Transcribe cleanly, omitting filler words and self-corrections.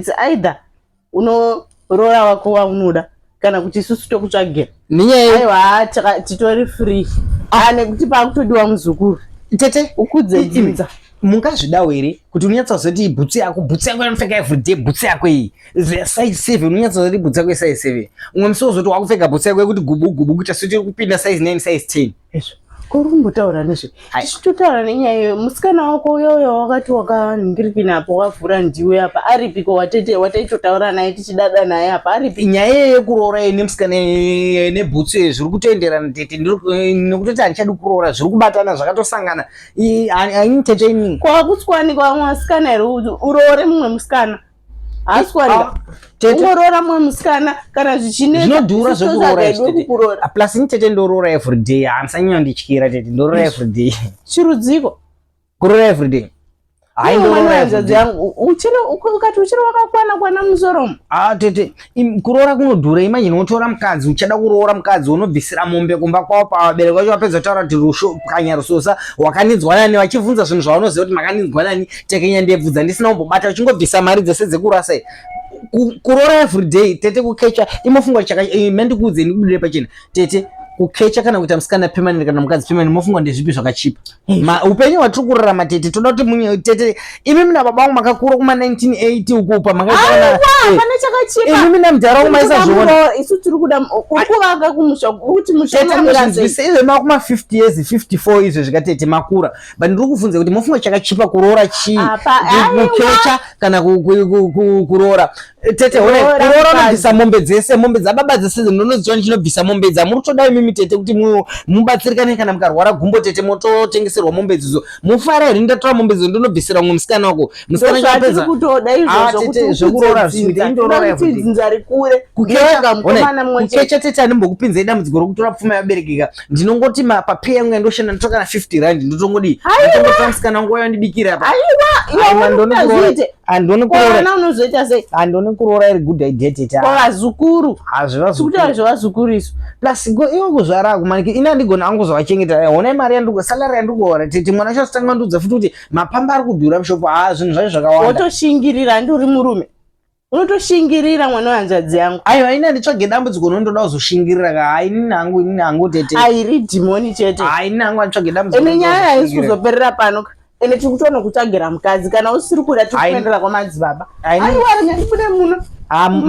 It's either unoroora wako waunoda kana kuti isusu tokutsvagira. Nenyaya Aiwa titori free. Ah, nekuti pakutodiwa muzukuru. Tete, Ukudze dzinza. Mungazvidawo here kuti unyatsozoti bhutsu yako, bhutsu yako yanopfeka everyday, bhutsu yako iyi size 7, unyatsozoti bhutsu yako isize 7, umwe musi wozoti wakupfeka bhutsu yako yekuti gubu gubu kuita sekuti iri kupinda size 9, size 10? Izvo. Kuri kumbotaura nezve. Tichitotaura nenyaya iyoyo, musikana wako uyoyo wakati wakanhingirikina apo wavhura ndiwe apa aripiko watete wataitotaura naye tichidada naye apa aripi? Nyaya iyoyo yekuroora iyi nemusikana nebhutsu iyi zviri kutoenderana, tete, nekutoti handichadi kuroora, zviri kubatana, zvakatosangana. Haini, tete, ini Kwakutswanikwa vamwe vasikana here uroore mumwe musikana? Haasi kuwanika. Tete. Ungoroora mumwe musikana kana zvichinetsa. Zvinodhura isusu zvekuroora totsvaga izvi, hedu tete. kukuroora. Plus ini, tete, ndoroora everyday, handisanyanya tete, ndoroora everyday. Chirudziko. Kuroora everyday, hayi, Iwe mwana ndoroora wehanzvadzi everyday. yangu, uchiri ukati uchiri wakakwana kwana musoro umu. Ah, tete, kuroora kunodhura. Imagine wotora mukadzi, uchada kuroora mukadzi, unobvisira mombe kumba kwavo, pavabereki vacho vapedza kutaura kuti rusho pwanya rusosa, wakaninzwa nani, vachibvunza zvinhu zvaunoziva kuti makaninzwa nani, tekenya ndebvu dzandisina kumbobata, uchingobvisa mari dzese dzekurasa iyi. Kuroora everyday, tete, kukecha imofunga chaka mandikuudze, ndikubudire pachena, tete, kukecha kana kuita musikana permanent kana mukadzi permanent, mofunga ndezvipi zvakachipa? Upenyu hwatiri kurarama, tete, toda kuti munye, tete, imi mina baba vangu makakura kuma 1980 uku pamakaita Aiwa, hapana chakachipa. Imi mina mudhara wangu maisa zviona. Isu tiri kuda uri kuvaka kumusha kuti musha Tete, unomira sei? amuzvinzwise izvo, makuma 50 years, 54 izvo zvikatete makura, but ndiri kuvhunza kuti mofunga chakachipa kuroora chii? Apa- aiwa. Kukecha kana kuroora? Tete, hone, Kuroora kuroora mukadzi. unobvisa mombe dzese, mombe dzababa dzese, ndinodziwa ndichinobvisa mombe dzamuri kutoda imimi, tete, kuti mubatsirikane kana mukarwara gumbo, tete, mototengeserwa mombe dzidzo, mufara here? Ndatora mombe dzidzo ndonobvisira mumwe musikana wako, musikana Ndozvatiri chapedza. kutoda Ah, izvozvo tete, kuti zvekuroora ukudze zvinoita, dzinza. indoroora Toda kuti everyday. dzinza rikure. Ndega mukomana mumwe chete. Kukecha, tete, handimbokupinzei dambudziko rokutora pfuma yaberekeka. Ndinongoti papay yangu yandoshanda, ndotora kana 50 rand, ndotongodi ndotongotora musikana wangu wayandibikira apa. Aiwa, Aiwa, iwe ndoni kuroora. unozviite. Handioni kuroora. Kwana unozoita sei? Handioni kuroora iri good idea, tete. Kwavazukuru. Hazvivazukuru. Tikuti zvavazukuru isu. Plus iwe kuzvara akumaniki, ini handigoni angozovachengeta. Honai mari yandiri, salary yandiri kuhora, tete. Mwana wacho asitanga ndiudza futi kuti mapamba ari kudhura mushopo. Ha, zvinhu zvacho zvakawanda. Wotoshingirira, handi uri murume. Unotoshingirira, mwana wehanzvadzi yangu. Aiwa, ini handitsvage dambudziko nondoda kuzoshingirira ka. Hai, inini hangu, tete. Airi dhimoni chete. Hai, inini hangu handitsvage dambudziko Ende nyaya haisi nondoda kuzoshingirira. kuzoperera pano. Ende tiri kutoona kutsvagira mukadzi kana usiri kuda tiri Ai- kuendera kwamadzibaba. Ai- Aiwa, rega ndibude muno. Ah,